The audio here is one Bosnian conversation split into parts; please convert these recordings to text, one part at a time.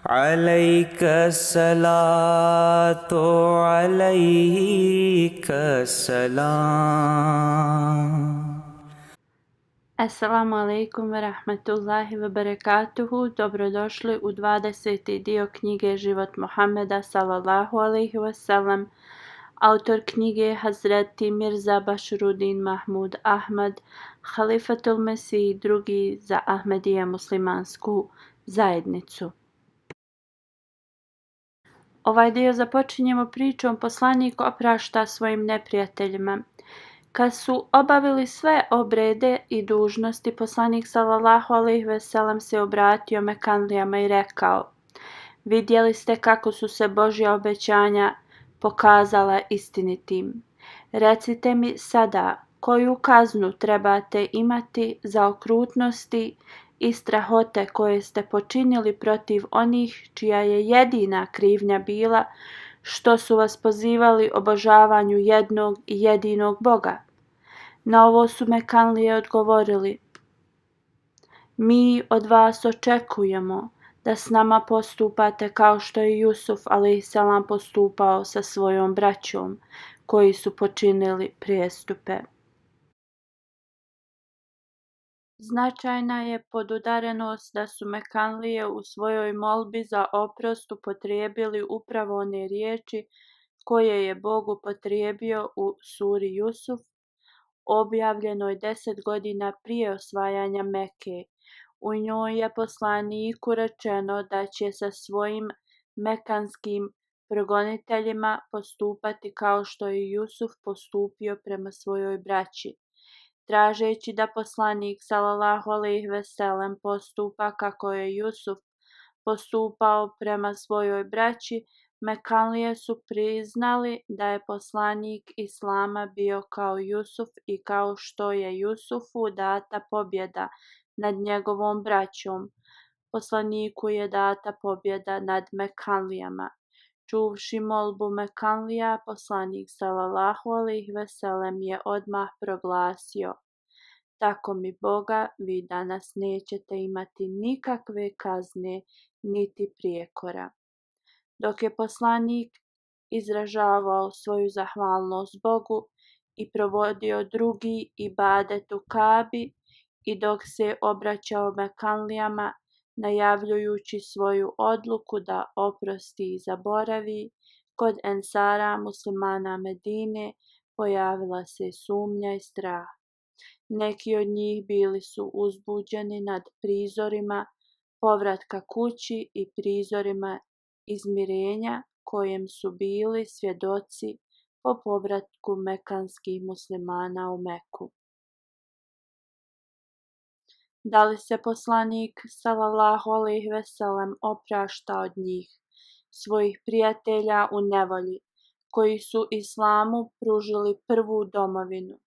عليك الصلاة عليك السلام. Assalamu alaikum wa rahmatullahi wa barakatuhu. Dobrodošli u 20. dio knjige Život Muhammeda sallallahu alaihi wasallam. Autor knjige Hazreti Mirza Bašruddin Mahmud Ahmad, Halifatul Mesih II za Ahmedija muslimansku zajednicu. Ovaj dio započinjemo pričom poslanik oprašta svojim neprijateljima. Kad su obavili sve obrede i dužnosti, poslanik sallallahu alejhi ve sellem se obratio Mekanlijama i rekao: Vidjeli ste kako su se Božja obećanja pokazala istinitim. Recite mi sada, koju kaznu trebate imati za okrutnosti i strahote koje ste počinili protiv onih čija je jedina krivnja bila što su vas pozivali obožavanju jednog i jedinog Boga? Na ovo su Mekanlije odgovorili: Mi od vas očekujemo da s nama postupate kao što je Jusuf a.s. postupao sa svojom braćom koji su počinili prijestupe. Značajna je podudarenost da su Mekanlije u svojoj molbi za oprost upotrijebili upravo one riječi koje je Bog upotrijebio u suri Jusuf, objavljenoj 10 godina prije osvajanja Mekke. U njoj je poslaniku rečeno da će sa svojim mekanskim progoniteljima postupati kao što je Jusuf postupio prema svojoj braći. Tražeći da poslanik sallallahu alejhi ve sellem postupa kako je Jusuf postupao prema svojoj braći, Mekanlije su priznali da je poslanik Islama bio kao Jusuf i kao što je Jusufu data pobjeda nad njegovom braćom, poslaniku je data pobjeda nad Mekanlijama. Čuvši molbu Mekanlija, poslanik sallallahu alejhi ve sellem je odmah proglasio: Tako mi Boga, vi danas nećete imati nikakve kazne niti prijekora. Dok je poslanik izražavao svoju zahvalnost Bogu i provodio drugi ibadet u Kabi i dok se obraćao Mekanlijama najavljujući svoju odluku da oprosti i zaboravi, kod ensara muslimana Medine pojavila se sumnja i strah. Neki od njih bili su uzbuđeni nad prizorima povratka kući i prizorima izmirenja kojem su bili svjedoci po povratku mekanskih muslimana u Meku. Da li se poslanik sallallahu alejhi ve sellem oprašta od njih, svojih prijatelja u nevolji, koji su islamu pružili prvu domovinu?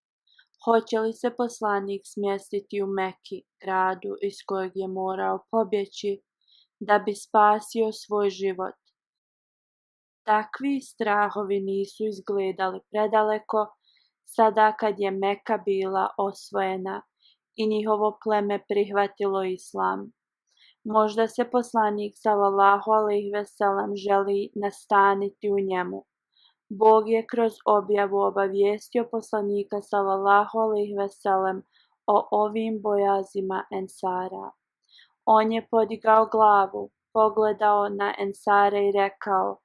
Hoće li se poslanik smjestiti u Meki, gradu iz kojeg je morao pobjeći da bi spasio svoj život? Takvi strahovi nisu izgledali predaleko, sada kad je Meka bila osvojena i njihovo pleme prihvatilo islam. Možda se poslanik sallallahu alejhi ve sellem želi nastaniti u njemu. Bog je kroz objavu obavijestio poslanika sallallahu alejhi ve sellem o ovim bojazima ensara. On je podigao glavu, pogledao na ensare i rekao: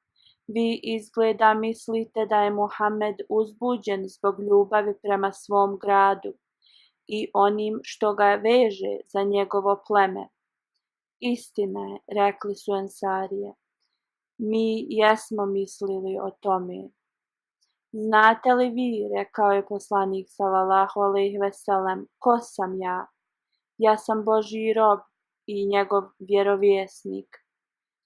Vi izgleda mislite da je Muhammed uzbuđen zbog ljubavi prema svom gradu i onim što ga veže za njegovo pleme. Istina je, rekli su ensarije, mi jesmo mislili o tome. Znate li vi, rekao je poslanik sallallahu alejhi ve sellem, ko sam ja? Ja sam Božji rob i njegov vjerovjesnik.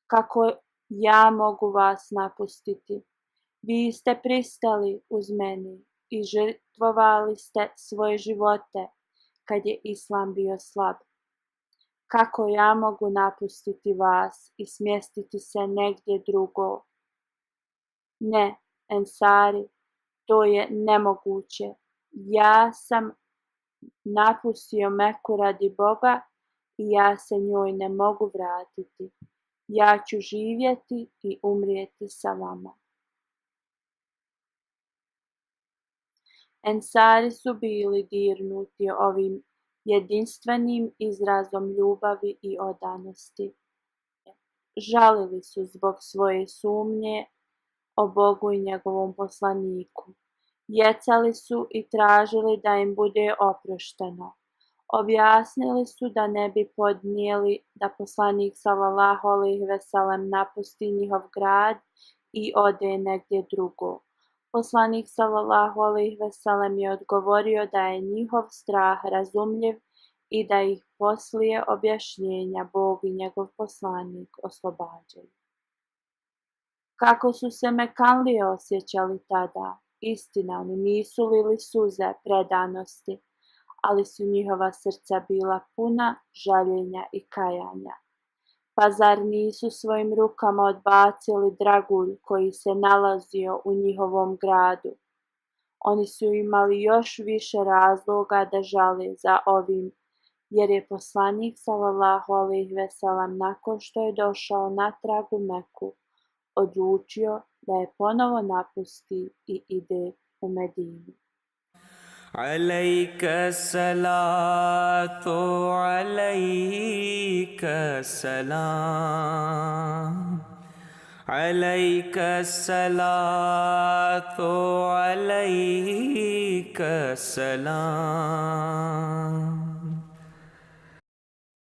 Kako ja mogu vas napustiti? Vi ste pristali uz meni i žrtvovali ste svoje živote kad je islam bio slab. Kako ja mogu napustiti vas i smjestiti se negdje drugo? Ne, ensari, to je nemoguće. Ja sam napustio Meku radi Boga i ja se njoj ne mogu vratiti. ja ću živjeti i umrijeti sa vama. Ensari su bili dirnuti ovim jedinstvenim izrazom ljubavi i odanosti. Žalili su zbog svoje sumnje o Bogu i njegovom poslaniku. Jecali su i tražili da im bude oprošteno. Objasnili su da ne bi podnijeli da poslanik sallallahu alejhi ve sellem napusti njihov grad i ode negdje drugo. Poslanik sallallahu alejhi ve sellem je odgovorio da je njihov strah razumljiv i da ih poslije objašnjenja Bog i njegov poslanik oslobađaju. Kako su se Mekanlije osjećali tada? Istina, oni nisu lili suze predanosti, ali su njihova srca bila puna žaljenja i kajanja. Pa zar nisu svojim rukama odbacili dragulj koji se nalazio u njihovom gradu? Oni su imali još više razloga da žale za ovim, jer je poslanik sallallahu alejhi ve sellem nakon što je došao natrag u Meku, odlučio da je ponovo napusti i ide u Medinu. عليك الصلاة عليك السلام عليك الصلاة عليك السلام.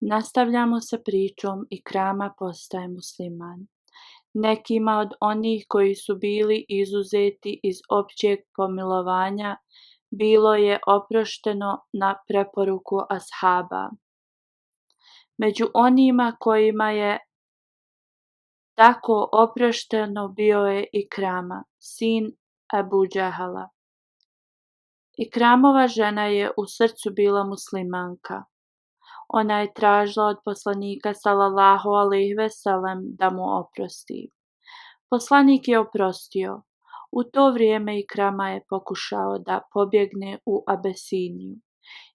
Nastavljamo sa pričom Ikrama postaje musliman. Nekima od onih koji su bili izuzeti iz općeg pomilovanja bilo je oprošteno na preporuku ashaba. Među onima kojima je tako oprošteno bio je Ikrama, sin Ebu Džehala. Ikramova žena je u srcu bila muslimanka. Ona je tražila od poslanika sallallahu alejhi ve sellem da mu oprosti. Poslanik je oprostio. U to vrijeme Ikrama je pokušao da pobjegne u Abesiniju.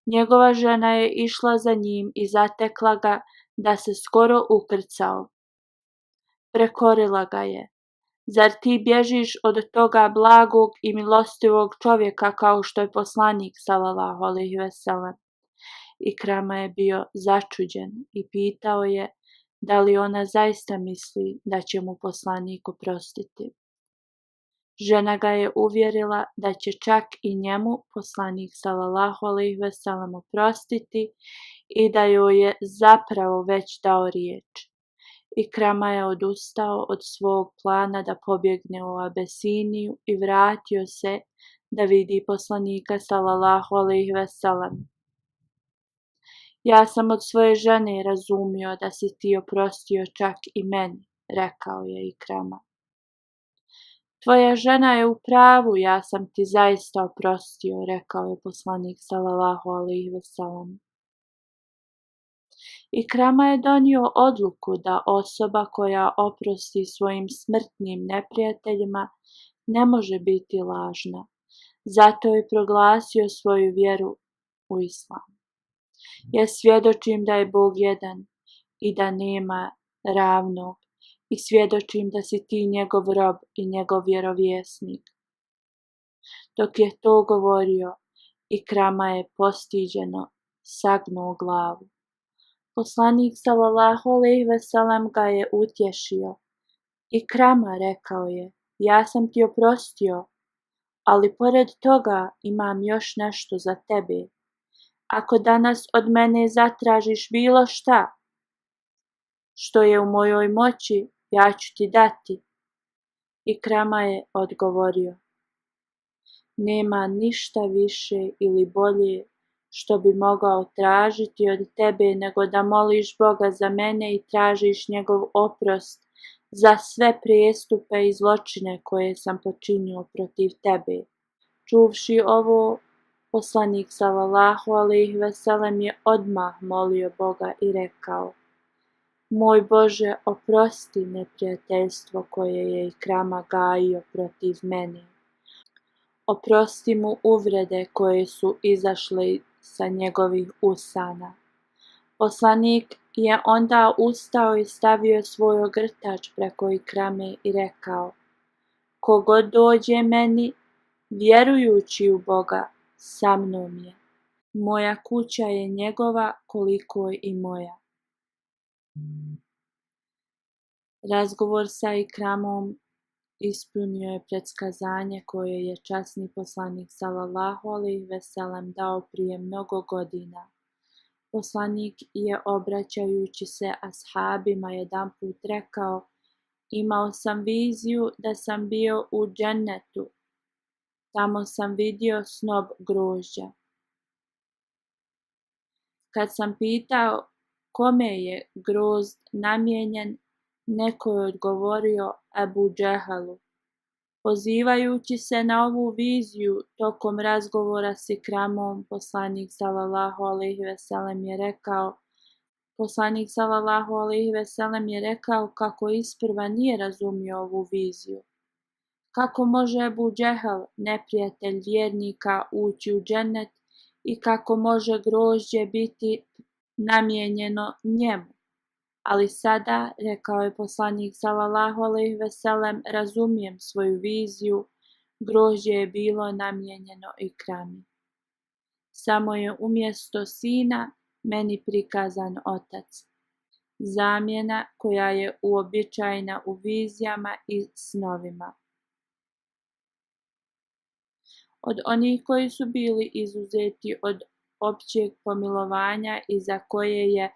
Njegova žena je išla za njim i zatekla ga da se skoro ukrcao. Prekorila ga je. Zar ti bježiš od toga blagog i milostivog čovjeka kao što je poslanik sallallahu alejhi ve sellem? Ikrama je bio začuđen i pitao je da li ona zaista misli da će mu poslanik oprostiti. Žena ga je uvjerila da će čak i njemu poslanik sallallahu alejhi ve sellem oprostiti i da joj je zapravo već dao riječ. Ikrama je odustao od svog plana da pobjegne u Abesiniju i vratio se da vidi poslanika sallallahu alejhi ve sellem. Ja sam od svoje žene razumio da si ti oprostio čak i meni, rekao je Ikrama. Tvoja žena je u pravu, ja sam ti zaista oprostio, rekao je poslanik sallallahu alejhi ve sellem. Ikrama je donio odluku da osoba koja oprosti svojim smrtnim neprijateljima ne može biti lažna. Zato je proglasio svoju vjeru u islam. Ja svjedočim da je Bog jedan i da nema ravnog i svjedočim da si ti njegov rob i njegov vjerovjesnik. Dok je to govorio, Ikrama je postiđeno sagnuo glavu. Poslanik sallallahu alejhi ve sellem ga je utješio. Ikrama, rekao je, ja sam ti oprostio, ali pored toga imam još nešto za tebe. Ako danas od mene zatražiš bilo šta, što je u mojoj moći, ja ću ti dati. Ikrama je odgovorio, nema ništa više ili bolje što bi mogao tražiti od tebe nego da moliš Boga za mene i tražiš njegov oprost za sve prijestupe i zločine koje sam počinio protiv tebe. Čuvši ovo, poslanik sallallahu alejhi ve sellem je odmah molio Boga i rekao, moj Bože, oprosti neprijateljstvo koje je Ikrama gajio protiv mene. Oprosti mu uvrede koje su izašle sa njegovih usana. Poslanik je onda ustao i stavio svoj ogrtač preko ikrame i rekao: ko god dođe meni, vjerujući u Boga, sa mnom je. Moja kuća je njegova koliko i moja. Razgovor sa Ikramom ispunio je predskazanje koje je časni poslanik sallallahu alejhi ve sellem dao prije mnogo godina. Poslanik je, obraćajući se ashabima, jedanput rekao: imao sam viziju da sam bio u džennetu. Tamo sam vidio snob grožđa. Kad sam pitao kome je grozd namijenjen, neko je odgovorio Ebu Džehalu. Pozivajući se na ovu viziju tokom razgovora s Ikramom, poslanik sallallahu alejhi ve sellem je rekao kako isprva nije razumio ovu viziju. Kako može Ebu Džehal, neprijatelj vjernika, ući u džennet i kako može grožđe biti namijenjeno njemu? Ali sada, rekao je poslanik sallallahu alejhi ve sellem, razumijem svoju viziju, grožđe je bilo namijenjeno Ikrami. Samo je umjesto sina meni prikazan otac. Zamjena koja je uobičajena u vizijama i snovima. Od onih koji su bili izuzeti od općeg pomilovanja i za koje je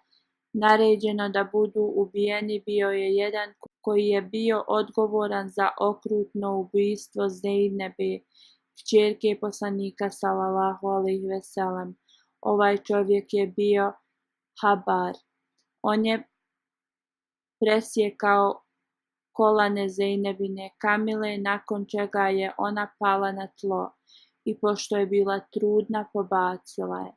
naređeno da budu ubijeni bio je jedan koji je bio odgovoran za okrutno ubojstvo Zejnebe, kćerke poslanika sallallahu alejhi ve sellem. Ovaj čovjek je bio Habar. On je presjekao kolane Zejnebine kamile, nakon čega je ona pala na tlo i pošto je bila trudna, pobacila je.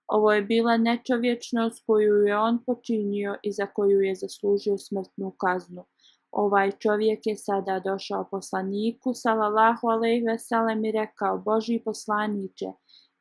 Ovo je bila nečovječnost koju je on počinio i za koju je zaslužio smrtnu kaznu. Ovaj čovjek je sada došao poslaniku sallallahu alejhi ve sellem i rekao: Božji poslaniče,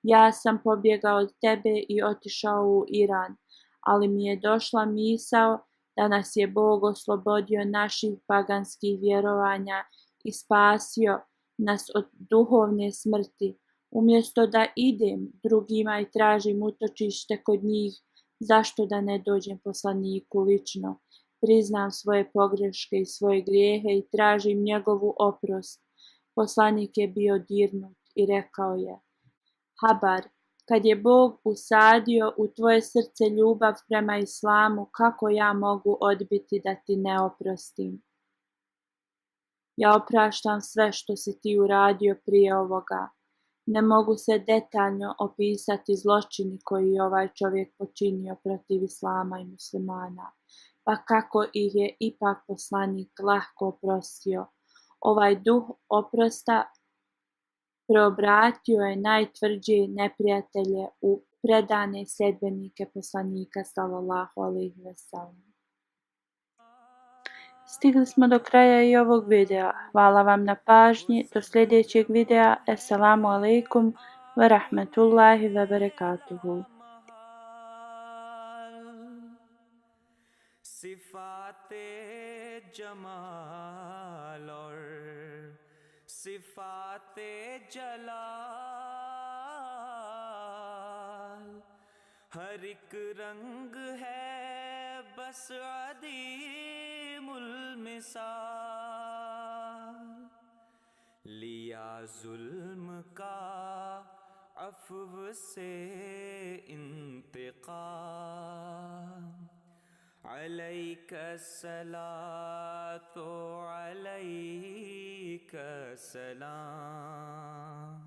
ja sam pobjegao od tebe i otišao u Iran, ali mi je došla misao da nas je Bog oslobodio naših paganskih vjerovanja i spasio nas od duhovne smrti. Umjesto da idem drugima i tražim utočište kod njih, zašto da ne dođem poslaniku lično, priznam svoje pogreške i svoje grijehe i tražim njegovu oprost. Poslanik je bio dirnut i rekao je: Habar, kad je Bog usadio u tvoje srce ljubav prema islamu, kako ja mogu odbiti da ti ne oprostim? Ja opraštam sve što si ti uradio prije ovoga. Ne mogu se detaljno opisati zločini koji je ovaj čovjek počinio protiv islama i muslimana, pa kako ih je ipak poslanik lahko oprostio. Ovaj duh oprosta preobratio je najtvrđe neprijatelje u predane sledbenike poslanika sallallahu alejhi ve sellem. Stigli smo do kraja i ovog videa. Hvala vam na pažnji. Do sljedećeg videa. Assalamu alaikum wa rahmatullahi wa barakatuhu. सिफाते जमाल और सिफाते जलाल हर एक रंग है बस अदीमुल मिसाल लिया जुल्म का अफ़व से इंतक़ाम अलैका सलातो अलैका सलाम।